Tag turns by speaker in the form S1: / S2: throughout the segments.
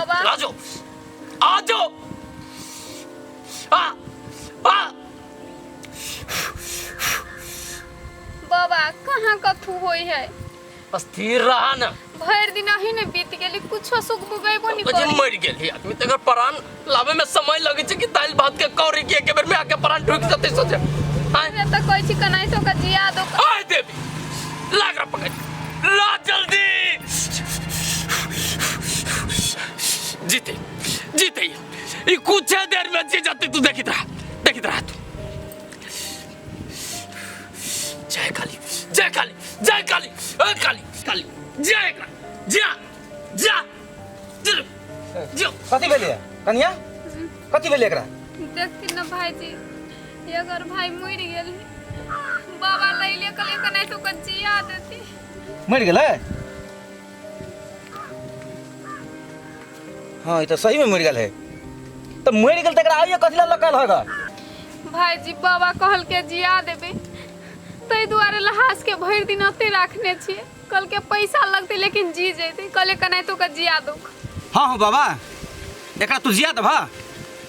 S1: बाबा
S2: आ जाओ, आ जाओ, आ आ।
S1: बाबा कहाँ कथू होई है?
S2: स्थिर रहा ना।
S1: भरि दिन अही ने बीत गेली, कुछो सुख बुगैबो नहीं
S2: जे
S1: करी।
S2: मरि गेल आदमी तकर प्राण लावे में समय लगे छै कि दालि भात के कौड़ी के एक बेर में आके प्राण ढुक जतै सोचे आय।
S1: हमे तऽ कहै छी कनाहि तो ओकरा जिया दो।
S2: आय देवी, लाग रहा पकड़ ला जल्दी। जीते जीते ई कुछ देर में जी जाते, तू देखित रहा, देखित रहा तू। जय काली, जय काली, जय काली, ए काली काली, जय एकरा, जा जा जा जा।
S3: कथी भेलै कनिया? कथी भेलै एकरा?
S1: देखथिन ना भाईजी, एकर भाई मरि गेल, बाबा लैले कहले कनाहि तो ओकरा जिया देती।
S3: मरि गेलै? हाँ, ई तऽ सही में मरि गेल है। तऽ मरि गेल तऽ एकरा आइए कथी लए लकल हग?
S1: भाईजी, बाबा कहलके जिया देबै, ताहि दुआरे लहास के भरि दिन ओते राखने छियै। कहलके पैसा लगतै लेकिन जी जेतै, कहले कनाहि तो ओकरा जिया दो।
S3: हाँ हाँ बाबा, एकरा तू जिया देबह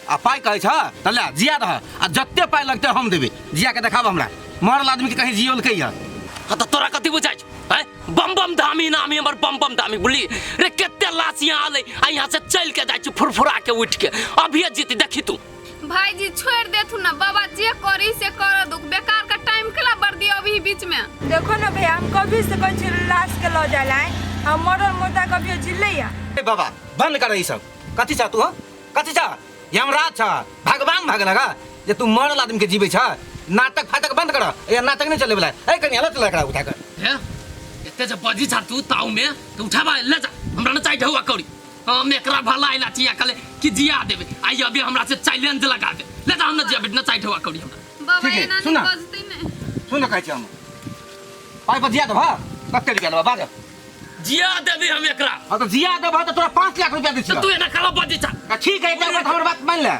S3: आ पाइ कहै छह तऽ ले जिया दह, आ जते पाइ लगतै हम देबै। जिया के देखाब हमरा, मरल आदमी के कहीं जियोलकै यऽ?
S2: हाँ तऽ तोरा कथी बुझाइ छौ? हैं बम बम धामी नामी हमर, बम बम धामी बुझली रे। कते लाश यहाँ आलै आ यहाँ से चल के जाइ छी फुरफुरा के उठ के। अभिये जीती, देखी तू।
S1: भाईजी छोड़ देथु ना, बाबा जे करी से कर दो, बेकार का टाइम केला बर दियो अभी बीच में।
S4: देखो ना भैया, हम कभी से कहै छी लाश के लऽ जाय ला, हम मरल मुर्दा कभियो जिलैया?
S3: ए बाबा, बंद कर ई सब। कथी छह तू? हँ, कथी छह? यमराज छह? भगवान भगल हगा जे तू मरल आदमी के जीबै छह? नाटक फाटक बंद कर, या नाटक नहीं चले वाला। ए कनिया, लऽ चल एकरा उठा कर।
S2: हे, एते जे बजी छा तू ताऊ में तो उठाबा ले जा, हमरा न चाहिए ढौआ कौड़ी। हम एकरा भला आइला छी कहले कि जिया देबे, आई अभी हमरा से चैलेंज लगा दे। ले जा, हम न जियाबे, न चाहिए ढौआ कौड़ी हमरा।
S1: बाबा
S3: ठीक है,
S1: एना
S3: सुना।
S1: नहीं बजतै ने।
S3: सुन, कहै छी हम पाइ पर जिया देबह? कते रुपया लेबह, बाज।
S2: जिया देबे हम एकरा।
S3: हाँ तऽ जिया देबह तऽ तोरा 5 लाख रुपया दै
S2: तो
S3: छियह।
S2: तू एना काला बजी छा?
S3: तऽ ठीक है, एकटा बात हमर बात मान ले,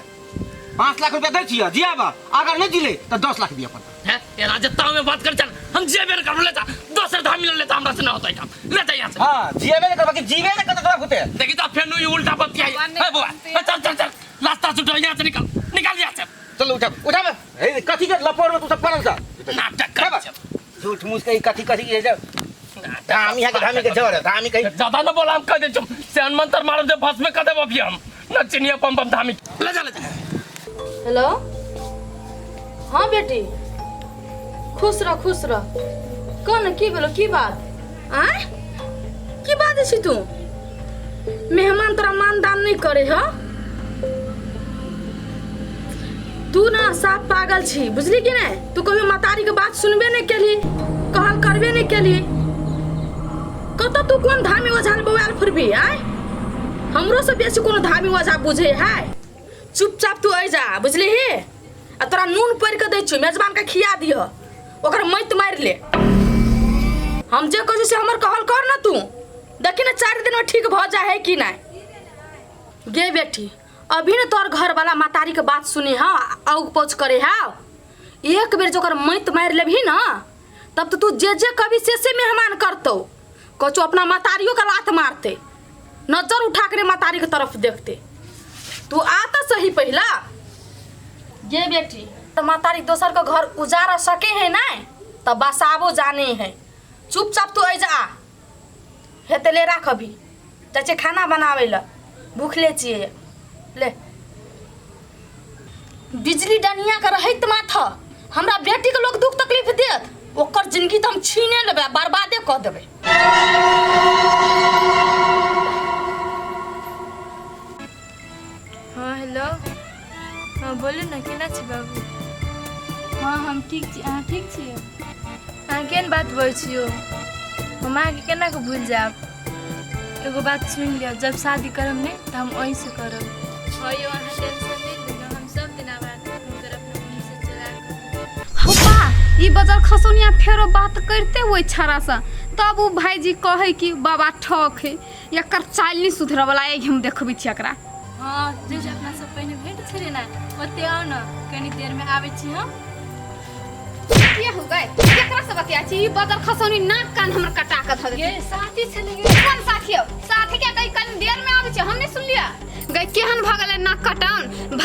S3: 5 लाख रुपया दै छियह, जियाब। अगर नहि जिले तऽ 10 लाख दिअ पड़तै।
S2: हैं, एना जे ताऊ में बात कर चल, हम जेबे न करबो। ले जा, दोसर धाम ले जा, हमरा से न होतै काम, ले जा यहाँ से।
S3: हाँ, जियेबे नहि करबह कि जीबे नहि करतै तोरा भूते?
S2: देखी तो फेर नु उल्टा बतियाई।
S1: भगवान
S2: हे बुआ,
S1: नहीं
S2: ए, चल चल चल, रास्ता छुटो, यहाँ से निकल, निकल यहाँ से।
S3: चल, उठा उठा। हे, कथी के लपड़ में तू सब पड़ल छ?
S2: नाटक कर।
S3: झूठ मूठ के ई कथी कथी के जे धामी है के धामी के जड़ है, धामी कहीं।
S2: ज्यादा न बोला, हम कह दे चुम से हनुमंतर मारब जे भस्म कर देब अभी हम। न चिनिया पम पम धामी, ले जा, ले जा।
S5: हेलो, हाँ बेटी, खुश रह, खुश रह। कह ने, की भेलो, की बात? आँय, की बाजै छी तू? मेहमान तोरा मान दान नहीं करे ह? तू ना साफ पागल छी, बुझली कि नहीं? तू कभी मतारी के बात सुनबे नहीं केली, कहल करबे नहीं केली। कतऽ तू कोन धामी ओझा बौआल फिरबी? आँय, हमरो से बेसी कोनो धामी ओझा बुझे है? चुपचाप तू अइ जा, बुझली ही? आ तोरा नून पड़ि के दै छियौ, मेजबान के खिया दिह, ओकर मति मारि ले। हम जे कहै छी से हमर कहल कर ना तू, देखी ने 4 दिन में ठीक भऽ जाइ है कि नहि। गे बेटी, अभी ने तोहर घरवाला मातारी के बात सुनी है, औग पौछ करे है। एक बेर जो ओकर मति मारि लेबही ना, तब तो तू जे जे कभी से से मेहमान करतौ। कचो अपना मातारियों का लात मारते, नजर उठा के मातारी के तरफ देखते। तू आ तो सही पहला। गे बेटी, तो मातारी दोसर के घर उजाड़ सके है ना, तो बसाबो जाने है। चुपचाप तू ऐजा आ। हेते ले, राख, अभी जाइ छियै खाना बनाबै लए, भूखले छियै। ले बिजली डनिया के रहैत माथा, हमरा बेटी के लोग दुख तकलीफ देत, ओकर जिंदगी तऽ हम छीने लेबै आ बर्बादे कऽ देबै।
S4: हाँ हेलो, हाँ बोलू ने, केना छी बाबू?
S6: हाँ, हम ठीक छी, अहाँ ठीक छियै?
S4: अहाँ केहन बात बजै छी यौ? हम अहाँके केना कऽ भूलि जायब? एगो बात सुनि लिअ, जब शादी करब ने तऽ हम अहीँसँ करब।
S6: हाँ यौ, अहाँ टेंशन नहि लिअ, हम सब दिन आब अहाँके फोन करब अपना मम्मीसँ चोरा कऽ।
S1: हौबा, ई बजर खसौनिया फेरो बात करते ओहि छाड़ासँ। तब ओ भाईजी कहै कि बाबा ठक है, एकर चालि नहि सुधरऽ वाला। हम देखबै छी एकरा।
S6: हाँ, जे जे अपना सब पहिने भेंट छलै ने, ओते आउ ने, कनी देरमे आबै छी हम।
S1: के हो गए? केकरा से बतिया छी? ई बजर खसौनी नाक कान हमर कटा के धऽ देतै।
S6: ये साथी छलै गे।
S1: कोन साथी हो? साथी के कहीं कनी देर में आबै छै, हम नहीं सुनलियै।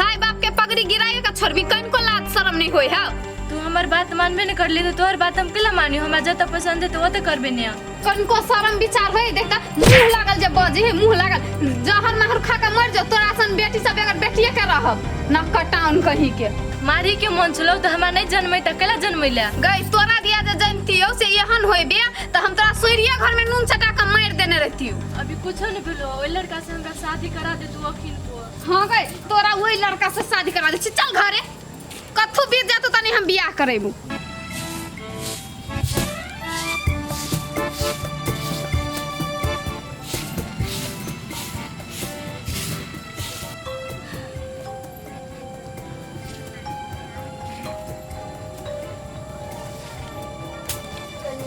S1: भाई बाप के पगड़ी गिराइए के छोड़बी कनिको लाज शरम नहीं होय है
S4: तू हमर बात मानबे नहीं करली तो तोहर बात हम केला मानियो हमरा जतऽ पसंद है तो ओतऽ करबे नहीं
S1: कनिको शरम विचार होय देखता मुंह लागल जे बजे है मुंह लागल जहर माहर खा के मर जाओ तोरा सन बेटी सब अगर बेटिए के रहब न कटाउन कहीं के
S4: मारी के मन छलो तो हमरा नहीं जन्मै त केला जन्मैला
S1: गई तोरा दिया जे जनतियो से एहन होय बे त हम तोरा सोरिया घर में नून चटा के मार देने रहतियो
S4: अभी कुछो नहीं भेलो ओइ लड़का से हमरा शादी करा दे तू अखिन को
S1: हाँ गई तोरा वही लड़का से शादी करा दे छी चल घरे कथू बीत जातो तनी हम बियाह करेबू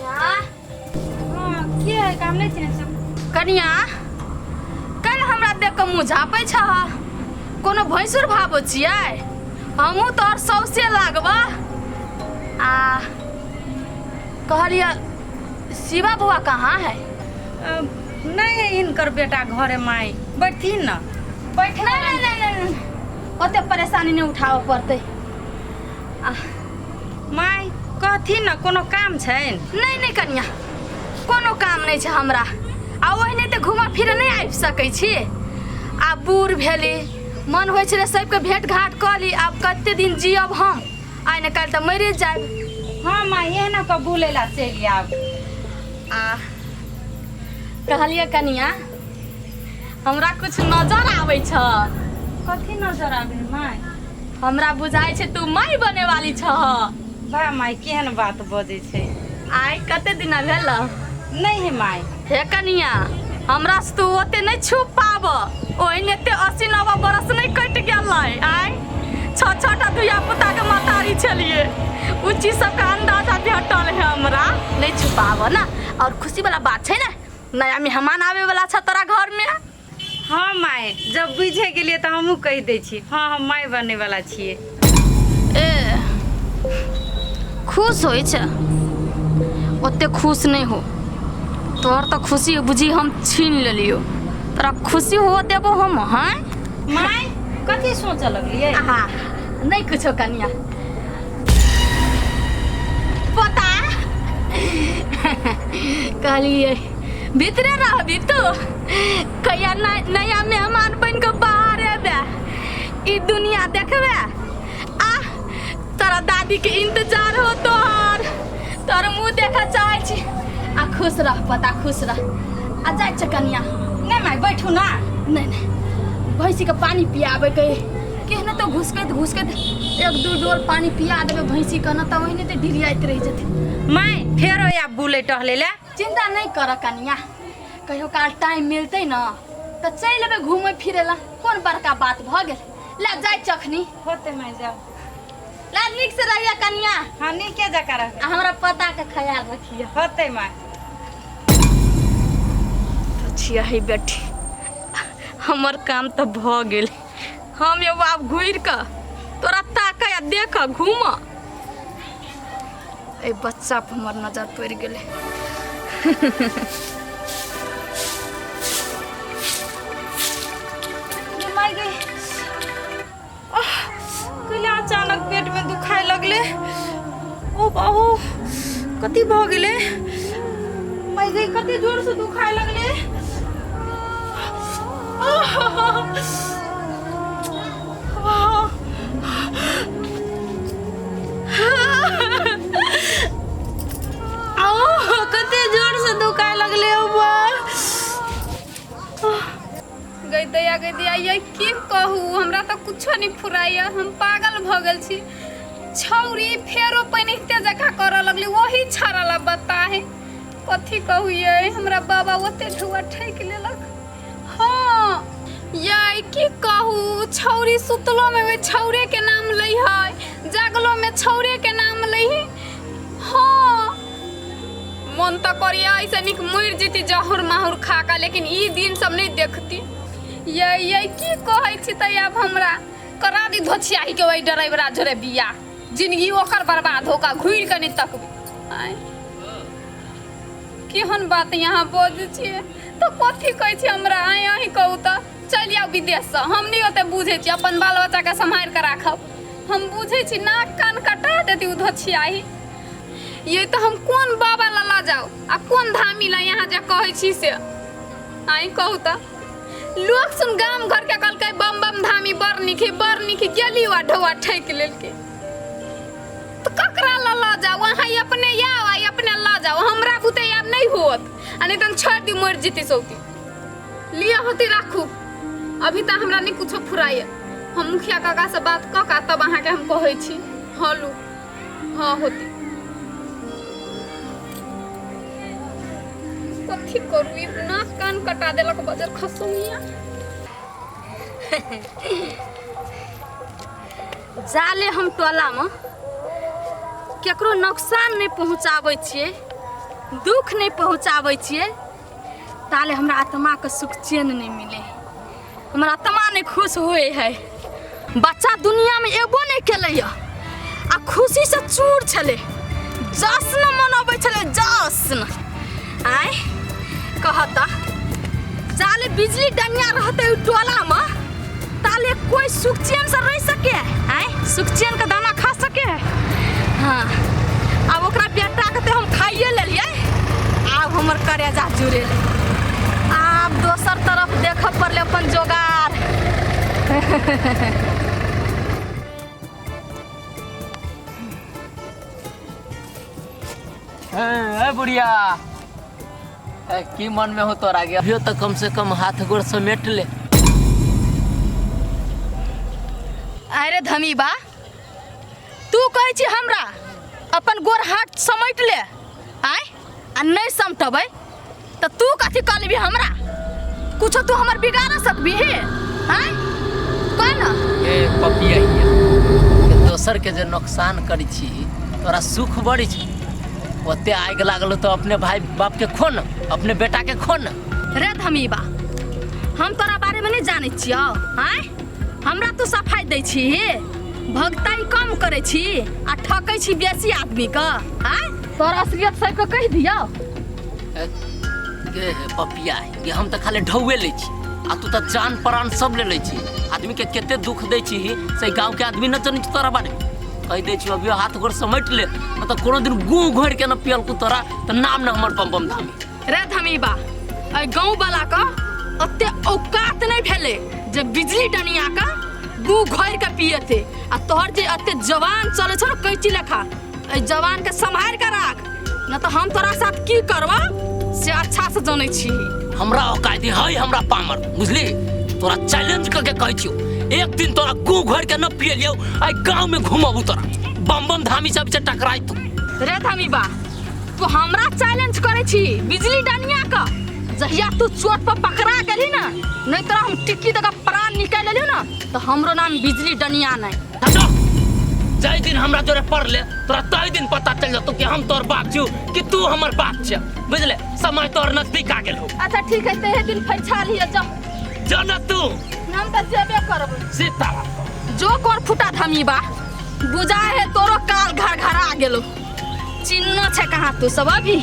S5: हाँ के है काम नहीं चिन्है सब कनिया काल्हि हमरा देख कऽ मुँह झापै छह कोनो भैंसुर भाबो छियै हमहूँ तोहर सौसे लागबा आ कहलियै शिवा बौआ कहाँ है
S7: नहीं है इनकर बेटा घरे माई बैठथिन ना
S5: बैठ नहीं नहीं नहीं नहीं नहीं ओते परेशानी नहीं उठाबऽ पड़तै
S7: माई कहथिन ना कोनो काम छैन
S5: नहीं नहीं कनिया कोनो काम नहीं छै हमरा आ ओहिने तऽ घूमऽ फिरऽ नहि आबि सकै छी आ बूढ़ भेली मन होइ छलै सबके भेंट घाट कऽ ली आब कते दिन जियब हम आइ ने काल्हि तऽ मरि जायब
S7: हाँ माई एहना कऽ बुलै ला चलि आब
S5: आ कहलियै कनिया हमरा कुछ नजर आबै छ
S7: कथी नजर आबै माई
S5: हमरा बुझाइ छै तू माय बने वाली छह
S7: वाह माई केहन बात बजै छै
S5: आइ कते दिना भेल
S7: नहीं हे माई
S5: हे कनिया हमरा से तू ओते नहीं छुप पाब ओहिने एते 80 90 बरस नहीं कटि गेलै आइ छह छह टा धिया पुता के महतारी छलिए उ चीज सबके अंदाजा भेटल है हमरा नहीं छुपाब ना और खुशी वाला बात छै ने नया मेहमान आवे वाला छ तोरा घर में
S7: हाँ माई जब बुझे गेलियै तऽ हमहूँ कहि दै छी हाँ हम माय बने वाला छियै
S5: ए खुश होइ छै ओते खुश नहि हो तोहर तऽ खुशी बुझी हम छीन लेलियो तोरा खुशी हुअ देबो हम हैं
S7: माय कथी सोचऽ लगलियै
S5: आहा नहि कुछो कनिया पता कहलिए भीतरे रहबी तू कहिया नया मेहमान बन के बाहर एबे ई दुनिया देखबे आ तोरा दादी के इंतजार हो तोहर तोहर मुंह देखऽ चाहै छी आ खुश रह पता खुश रह आ जाइ छै कनिया
S7: नहि माय बैठू ना
S5: नहीं नहीं भैंसी के पानी पियाबे के केहन तो घुसकैत घुसकैत एक दू डोल पानी पिया देबै भैंसी के न तऽ ओहिने तऽ डिरियाइत रहि जेतै
S7: माय फेरो आब बुलै टहलै लए
S5: चिंता नहीं कर कनिया कहियो काल टाइम मिलतै न तऽ चलि एबै घूमै फिरै ला कोन बड़का बात भऽ गेल ला जाइ चखनी
S7: होतै माय जाउ
S5: ला नीक से रहिया कनिया
S7: हाँ नीके जकाँ रहबै
S5: आ हमरा पता के ख्याल रखिया
S7: होतै माय
S5: छियै है बेटी हमर काम तऽ भऽ गेल हम एगो आब घुरि कऽ तोरा ताकै आ देख घूम एहि बच्चा पर हमर नजर पड़ि गेलै
S7: माय गई आह, कैला अचानक पेट में दुखाए लगले ओ बाबू कथी भऽ गेलै माय गई कते जोर से दुखाए लगले आह, वाह। आह, कते जोर से दुखाए लगले ओ बा
S1: गई दैया गई दैया ये की कहू हमरा तऽ कुछो नहीं फुराइया हम पागल भऽ गेल छी छौरी फेरो पहिनहिते जकाँ करऽ लगली वही छाड़ा ला बताहे कथी कहू ये हमरा बाबा ओते ढुआ ठकि लेलक हाँ ये की कहू छौरी सुतलो में ओहि छौरे के नाम लै है जागलो में छौरे के नाम लै है हाँ मन तऽ करिया ऐसे नीक मरि जेती जहर माहुर खा कऽ लेकिन ई दिन सब नहीं देखती ये ये की कहै छी तऽ आब हमरा करा दी धोछियाही के ओहि ड्राइवरा जोरे बियाह जिंदगी ओकर बर्बाद होका घुरि कऽ नहि तकबै आँय केहन बात यहाँ बजै छियै तऽ कथी कहै छी हमरा आँय अहीं कहू तऽ चलि आउ विदेशसँ। हम नहि ओते बुझै छी, अपन बाल बच्चाके सम्हारि कऽ राखब हम बुझै छी। नाक कान कटा देती ओ धोछियाही। ये तऽ हम कोन बाबा ला लऽ जाउ आ कोन धामी ला यहाँ जे कहै छी से? आइ कहू तऽ, लोक सुन गाम घर के कहलकै बम बम धामी बड़ नीक है, बड़ नीक है। गेली वा ढौआ ठकि लेलकै। तऽ ककरा लऽ लऽ जाउ? अहाँ अपने आउ आ अपने लऽ जाउ, हमरा बुते आब नहि होत। आ नहि तऽ छोड़ि दियौ, मरि जेतै सौती। लिअ होती, राखू। अभी तऽ हमरा नहि कुछो फुराइए। हम मुखिया काका से बात कऽ कऽ तब अहाँके हम कहै छी। हँ लू, हँ होती। कथी करू, ई नाक कान कटा देलक बजर खसौनिया।
S5: जाले हम टोलामे केकरो नुकसान नहि पहुँचाबै छियै, दुख नहि पहुँचाबै छियै, ताले हमरा आत्माके सुख चैन नहि मिले, हमर आत्मा नहि खुश होइ है। बच्चा दुनियामे एबो नहि केलैए आ खुशीसँ चूर छलै, जश्न मनबै छलै जश्न। आँय कहता, जाले बिजली डनिया रहतै ओहि टोलामे ताले कोई सुख चैन से रह सके? आँय, सुख चैन के दाना खा सके? हाँ, आब ओकरा बेटा के तऽ हम खाइए लेलियै, आब हमर करेजा जुड़ेलै। आब दोसर तरफ देखऽ पड़लै अपन जोगार।
S2: ए बुढ़िया, ए, की मन में हो तोरा गे? अभियो तो कम से कम हाथ गोड़ समेट ले।
S5: अरे धमीबा, तू कहै छी हमरा अपन गोर हाथ समेट ले? आय, आ नहि समटबै तऽ तू कथी कऽ लेबी हमरा? कुछो तू हमर बिगाड़ सकबी हे? आय, कह न।
S2: ए पपिया, के दोसर के जे नुकसान करै छी तोरा सुख बड़ी छै। ओते आगि लागल तो अपने भाई बाप के खो न, अपने बेटा के खो न।
S5: रे धमीबा, हम तोरा बारे में नहीं जानै छियौ। आय, हमरा तू सफाई दै छी? भगताई कम करै छी आ ठकै छी बेसी आदमी के। आय, तोरा असलियत सबके कहि दियौ।
S2: ए, के हे पपिया के, हम तऽ खाली ढौए लै छी आ तू तऽ जान प्राण सब ले लै छी। आदमी के कते दुख दै छी से गाँव के आदमी न जनै छै तोरा बारे में। कहि दै छी, अभियो हाथ गोड़ समेट ले, न तऽ कोनो दिन गुह घोरि के न पियलकू तोरा तऽ नाम न हमर बम बम धामी।
S5: रे धमीबा, एहि गाँव वाला के ओते औकात नहीं भेलै जे बिजली डनिया के गू घोरि के पियते। आ तोहर जे एते जवान चलै छौ ने कैची लेखा, एहि जवान के सम्हारि के राख, न तऽ हम तोरा साथ की करबा से अच्छा से जनै छी।
S2: हमरा औकात है, हमरा पामर बुझली। तोरा चैलेंज करके कहै छियौ, एक दिन तोरा गू घोरि के न पियलियौ एहि गाँव में घुमबू तोरा बम बम धामी सब से टकराई तू।
S5: रे धमीबा, तू हमरा चैलेंज करै छी बिजली डनिया के? जहिया तू चोट पर पकड़ा गेली ना, नहीं तोरा हम टिक्की दऽ के प्राण निकालि लेलियौ ना, तऽ हमरो नाम बिजली डनिया नहीं।
S2: अच्छा, जाहि दिन हमरा जोरे पड़ले तोरा ताहि दिन पता चल जतौ कि हम तोर बाप छियौ कि तू हमर बाप छियौ। बुझले, समय तोर नजदीक आ गेल हो।
S5: अच्छा ठीक है, तेहे दिन फैछा लिअ, जा।
S2: जा न तू।
S5: हम तऽ जेबे करब।
S2: सीताराम।
S5: जो कोर फुटा धमीबा, बुझा है तोरो काल घर घर आ गेलो। चिन्ह छै कहाँ तू सब अभी?